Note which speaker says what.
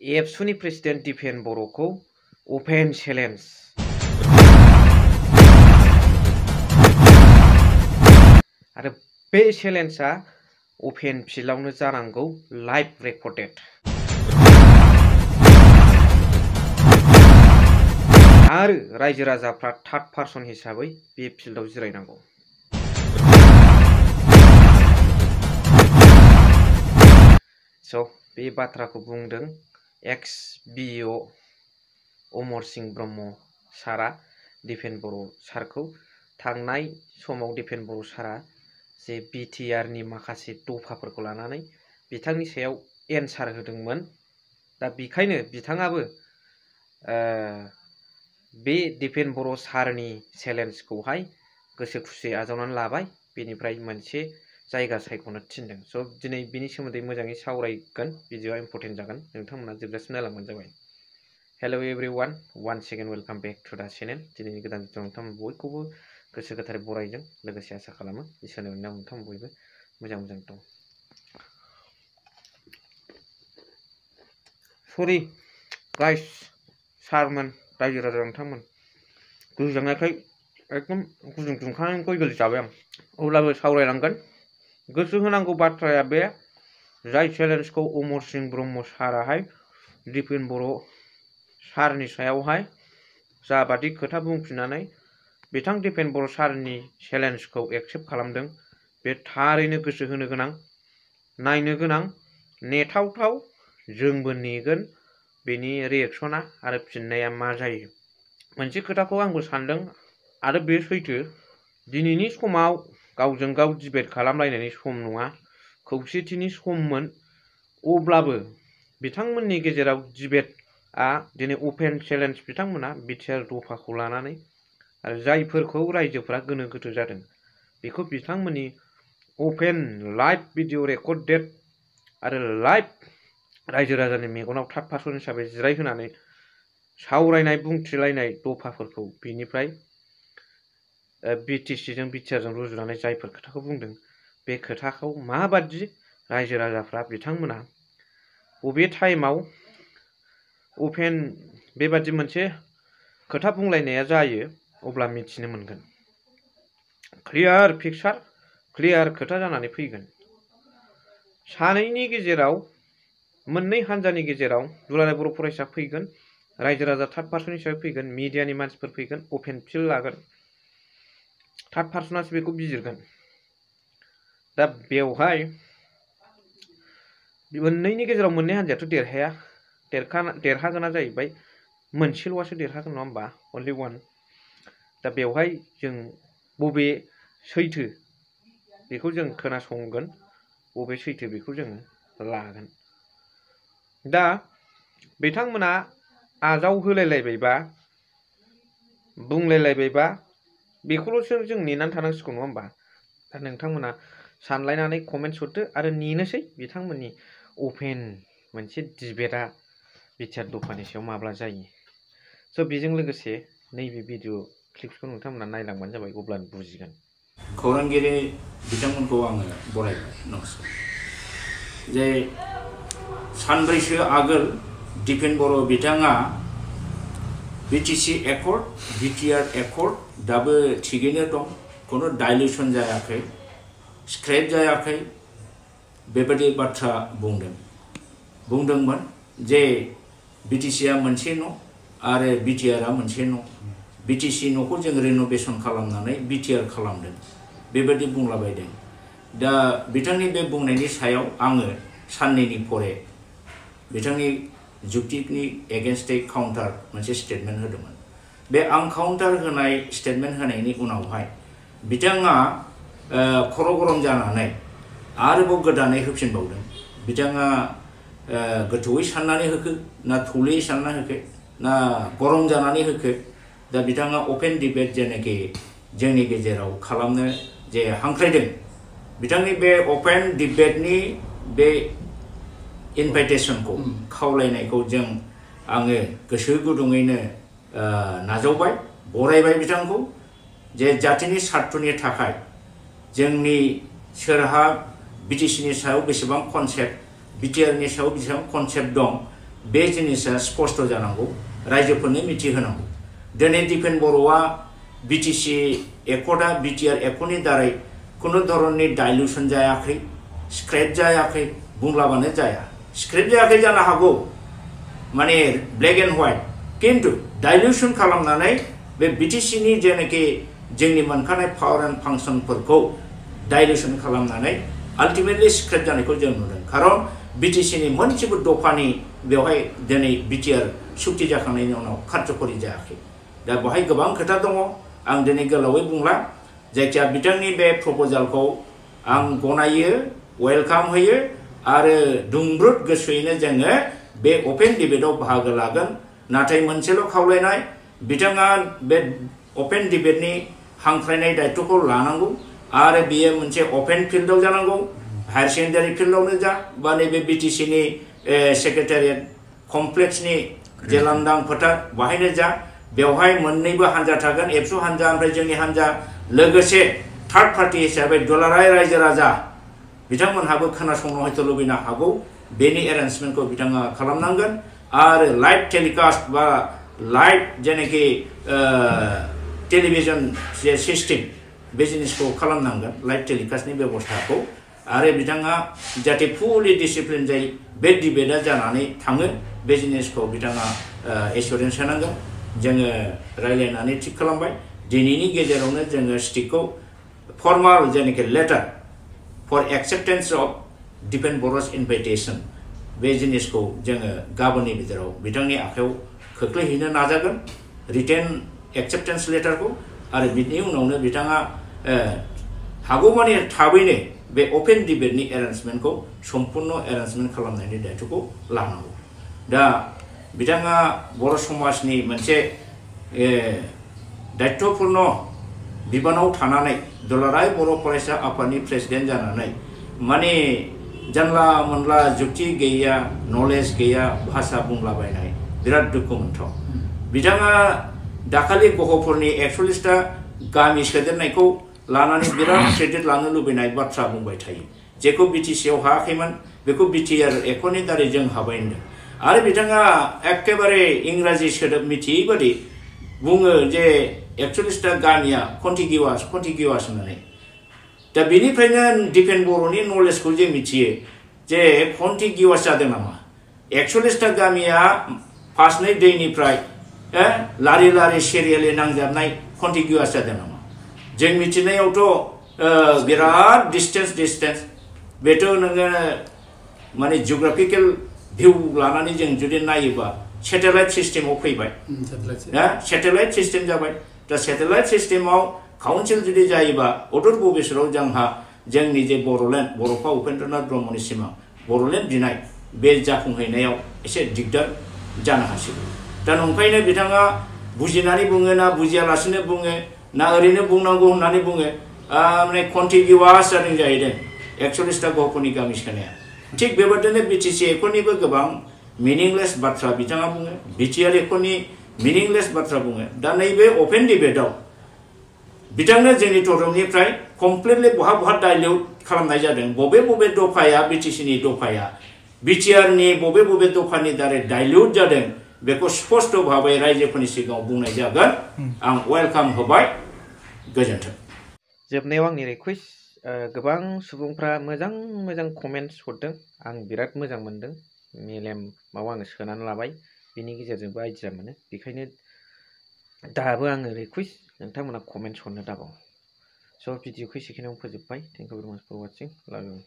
Speaker 1: एबसुनि प्रेसिडेन्ट दिपेन बर'खौ अपेन चेलेन्ज आरो बे चेलेन्जआ अपेन फिल्डआवनो जानांगौ लाइभ रेकर्डेड आरो रायजो राजाफ्रा थार्ड पार्सन हिसाबै बे फिल्डआव जिरायनांगौ। स' बे बाथ्राखौ बुंदों एक्स बिअ अमर सिंह ब्रह्म सारा दिपेन बर' सारखौ। थांनाय समाव दिपेन बर' सारा जे बिटिआरनि माखासे दफाफोरखौ लानानै बिथांनि सायाव एन्सार होदोंमोन। दा बेखायनो बिथाङाबो बे दिपेन बर' सारनि चेलेन्जखौहाय गोसो खुसियै आजावनानै लाबाय। बेनिफ्राय मोनसे जायगा सायख'नो थिनदों। स' दिनै बिनि सोमोन्दै मोजाङै सावरायगोन। भिडिअआ इम्परटेन्ट जागोन, नोंथांमोना जोबजासिम नायलांबानो जाबाय। Hello' everyone, one second welcome back to the channel. दिनैनि गोदान भिडिअ नोंथांमोन बयखौबो गोसो गोथारै बरायदों, लोगोसे आसा खालामो इसोरनि अननायाव नोंथांमोन बयबो मोजां दं। सरि गाइस, सारमोन, रायजो राजा नोंथांमोन, गोजांनायखाय एकदम गुदुं दुंखानानै गय गोरलै जाबाय आं। अब्लाबो सावरायलांगोन। गोसो होनांगौ बाथ्राया बे जाय चेलेन्जखौ अमर सिंह ब्रह्म साराहाय दिपेन बर' सारनि सायावहाय जाबादि खोथा बुंफिननानै बिथां दिपेन बर' सारनि चेलेन्जखौ एक्सेप्ट खालामदों, बे थारैनो गोसो होनो गोनां, नायनो गोनां, नेथावथाव। जोंबो नेगोन बेनि रिएक्सना आरो फिननाया मा जायो। मोनसे खोथाखौ आंबो सानदों आरो बे सैथो, दिनैनि समाव गावजों गाव डिबेट खालामलायनायनि सम नङा, खौसेथिनि सममोन। अब्लाबो बिथांमोननि गेजेराव डिबेटआ दिनै अपेन चेलेन्ज, बिथांमोना बिटिआर दफाखौ लानानै आरो जायफोरखौ रायजोफोरा गोनो गोथो जादों बेखौ बिथांमोननि अपेन लाइभ भिडिअ रेकर्डेड आरो लाइभ रायजो राजानि मेगनाव थार्ड पार्सन हिसाबै जिरायहोनानै सावरायनाय बुंथिलायनाय दफाफोरखौ बिनिफ्राय बिटिसिजों बिटिआरजों रुजुनानै जायफोर खोथाखौ बुंदों, बे खोथाखौ माबादि रायजो राजाफ्रा बिथांमोना बबे टाइमाव अपेन बेबादि मोनसे खोथा बुंलायनाया जायो अब्ला मिथिनो मोनगोन। क्लियार पिक्सार, क्लियार खोथा जानानै फैगोन। सानैनि गेजेराव, मोननै हान्जानि गेजेराव दुलाराय बर' फरायसा फैगोन, रायजो राजा थार्ड पार्सन हिसाबै फैगोन, मिडियानि मानसिफोर फैगोन, अपेन फिल्ड लागोन, थार्ड पार्सनासो बेखौ बिजिरगोन। दा बेवहाय मोननैनि गेजेराव मोननै हान्जायाथ' देरहाया, देरहागोना जाहैबाय मोनसेल'आसो देरहागोन, नङा होमबा? अनलि वान। दा बेवहाय जों बबे सैथो बेखौ जों खोनासंगोन, बबे सैथो बेखौ जों लागोन। दा बिथांमोना आजाव होलायलायबायबा, बुंलायलायबायबा बेखौल'सो जों नेनानै थानांसिगौ, नङा होमबा? दा नोंथांमोना सानलायनानै कमेन्ट्स हरदो आरो नेनोसै बिथांमोननि अपेन मोनसे डिबेटआ बिटिआर दफानि सायाव माब्ला जायो। स' बेजों लोगोसे नैबे भिडिअ क्लिप्सखौ नोंथांमोना नायलांबानो जाबाय, अब्लानो बुजिगोन।
Speaker 2: खौरांगिरि बिथांमोनखौ आङो बरायबाय। नमस्कार। जे सानब्रैसो आगोल दिपेन बर' बिथाङा बिटिसि एकर्ड, बिटिआर एकर्ड दाबो थिगैनो दं, खुनु डाइल्युसन जायाखै, स्क्रेप जायाखै, बेबायदि बाथ्रा बुंदोंमोन जे बिटिसिआ मोनसे न' आरो बिटिआरआ मोनसे न', बिटिसि न'खौ जों रिन'भेसन खालामनानै बिटिआर खालामदों, बेबायदि बुंलाबायदों। दा बिथांनि बे बुंनायनि सायाव आङो साननैनि परे बिथांनि जुक्तिनि एगेन्स्टै काउन्टार मोनसे स्टेटमेन्ट होदोंमोन। बे आं काउन्टार होनाय स्टेटमेन्ट होनायनि उनावहाय बिथाङा खर' गरम जानानै आरोबाव गोदानै होफिनबावदों। बिथाङा गोथौयै साननानै होखो ना थौलेयै सानना होखो ना गरम जानानै होखो, दा बिथाङा अपेन डिबेट जेनाखि जोंनि गेजेराव खालामनो जे हांख्रायदों, बिथांनि बे अपेन डिबेटनि बे इनभाइटेसनखौ, खावलायनायखौ आङो गोसो गुदुङैनो नाजावबाय, बरायबाय बिथांखौ। जे जातिनि सार्थनि थाखाय जोंनि सोरहा बिटिसिनि सायाव बेसेबां कनसेप्ट, बिटिआरनि सायाव बेसेबां कनसेप्ट दं, बे जिनिसा स्पष्ट जानांगौ रायजोफोरनो मिथिहोनांगौ दिनै दिपेन बर'आ बिटिसि एकर्डआ बिटिआर एकर्डनि दारै खुनु धरननि डाइल्यूशन जायाखै स्क्रैप जायाखै बुंलाबानो जाया स्क्रैप जायाखै जानो हागौ माने ब्लैक एंड व्हाइट किन्तु डाइल्यूशन खालामनानै बे बिटिसिनि जेनाखि जोंनि मोनखानाय पावर एंड फांशनफोरखौ डाइल्यूशन खालामनानै आल्टिमेटलि स्क्रैप जानायखौ जों नुदों खारन बिटिसिनि मोनसेबो दफानि बेवहाय दिनै बिटिआर सुक्ति जाखांनायनि उनाव कार्यकरि जायाखै दा बेवहाय गोबां खोथा दङ आं दिनै गोलावै बुंला जायखिया बिथांनि बे प्रपोजालखौ आं गनायो वेलकाम होयो आरो दुंब्रुद गोसोयैनो जोङो बे अपेन डिबेटआव बाहागो लागोन नाथाय मोनसेल' खावलायनाय बिथाङा बे अपेन डिबेटनि हांख्रायनाय दायित्वखौ लानांगौ आरो बियो मोनसे अपेन फिल्डआव जानांगौ हायर सेकेन्डारि फिल्डआवनो जा बा नैबे बिटिसिनि सेक्रेटारियेट कमप्लेक्सनि जे लांदां फोथार बाहायनो जा बेवहाय मोननैबो हान्जा थागोन एबसु हान्जा ओमफ्राय जोंनि हान्जा लोगोसे थार्ड पार्टी हिसाबै दुलाराय रायजो राजा बिथांमोनहाबो खोनासंनो हयथ' लुबैनो हागौ बेनि एरेन्जमेन्टखौ बिथाङा खालामनांगोन आरो लाइभ टेलिकास्ट बा लाइभ जेनाखि टेलिभिजन जे सिस्टेम बे जिनिसखौ खालामनांगोन लाइभ टेलिकास्टनि बेबस्थाखौ आरो बिथाङा जाहाथे फुलि डिसिप्लिन जायो बे डिबेटआ जानानै थाङो बे जिनिसखौ बिथाङा एसुरेन्स होनांगोन जोङो रायलायनानै थिग खालामबाय दिनैनि गेजेरावनो जोङो स्टिकखौ फर्माल जेनाखि letter for acceptance of Dipen Boro's invitation बे जिनिसखौ जोङो गाबोननि गेजेराव बिथांनि आखायाव खोख्लैहैनो नाजागोन रिटेन एक्सेप्टेन्स लेटारखौ आरो बिनि उनावनो बिथाङा हागौमानि थाबैनो बे अपेन डिबेटनि एरेन्जमेन्टखौ सम्पूर्ण एरेन्जमेन्ट खालामनायनि दायित्वखौ लानांगौ दा बिथाङा बर' समाजनि मोनसे दायित्वपूर्ण बिबानाव थानानै दुलाराय बर' फरायसा आफादनि प्रेसिडेन्ट जानानै माने जानला मोनला जुक्ति गैया नलेज गैया भाषा बुंलाबायनाय बिराद दुखु मोनथाव बिथाङा दाखालि गहपुरनि 41टा गामि सोदेरनायखौ लानानै बिराद क्रेडिट लानो लुबैनाय बाथ्रा बुंबाय थायो जेखौ बिटिसिआव हायाखैमोन बेखौ बिटिआर एकर्डनि दारै जों हाबाय होनदों आरो बिथाङा एखेबारे इंराजि सोदोब मिथियै बादि बुङो जे 41टा गामिया कन्टिगिउवास होननानै दा बेनिफ्रायनो दिपेन बर'नि नलेजखौ जों मिथियो जे कन्टिगिउवास जादों नामा 41टा गामिया फार्स्टनै दैनिफ्राय लारि लारि सिरियालि नांजाबनाय कन्टिगिउवास जादों नामा जों मिथिनायावथ' बिराद डिस्टेन्स बेथ' नोङो माने जिअग्राफिकेल भिउ लानानै जों जुदि नायोबा सेटेलाइट सिस्टेमाव फैबाय सेटेलाइट सिस्टेम जाबाय दा सेटेलाइट सिस्टेमाव काउन्सिल जुदि जायोबा अदूर भबिसतआव जोंहा जोंनि जे बर'लेण्ड बर'फा उपेन्द्रनाथ ब्रह्मनि सिमां बर'लेण्ड बिनाय बे जाफुंहैनायाव एसे दिगदार जानो हासिगौ दा नंखायनो बिथाङा बुजिनानै बुङो ना बुजियालासिनो बुङो ना ओरैनो बुंनांगौ होननानै बुङो माने कन्टिगिउवास जादों जाहैदों 41टा गहपुरनि गामि सोनाया थिग बेबादिनो बिटिसि एकर्डनिबो गोबां मिनिंलेस बाथ्रा बिथाङा बुङो बिटिआर एकर्डनि मिनिंलेस बाथ्रा बुङो दा नैबे अपेन डिबेटआव बिथांनो जोंनि तरफनिफ्राय कमप्लिटलि बहा डाइल्यूट खालामनाय जादों बबे दफाया बिटिसिनि दफाया बिटिआरनि बबे दफानि दारै डाइल्यूट जादों बेखौ स्पष्ट भाबै रायजोफोरनि सिगाङाव बुंनाय जागोन आं वेलकाम होबाय गोजोन्थों
Speaker 1: जोबनायाव आंनि रिक्वेस्ट गोबां सुबुंफ्रा मोजां कमेन्ट्स हरदों आं बिराद मोजां मोनदों मेलेमाव आङो सोनानै लाबाय बिनि गेजेरजोंबो आइडिया मोनो बेखायनो दाबो आङो रिक्वेस्ट नोंथांमोना कमेन्ट्स हरनो दाबाव स' भिडिअखौ एसेखिनियावनो फोजोबबाय थेंक इउ भेरि माच फर वाचिं लाभ इउ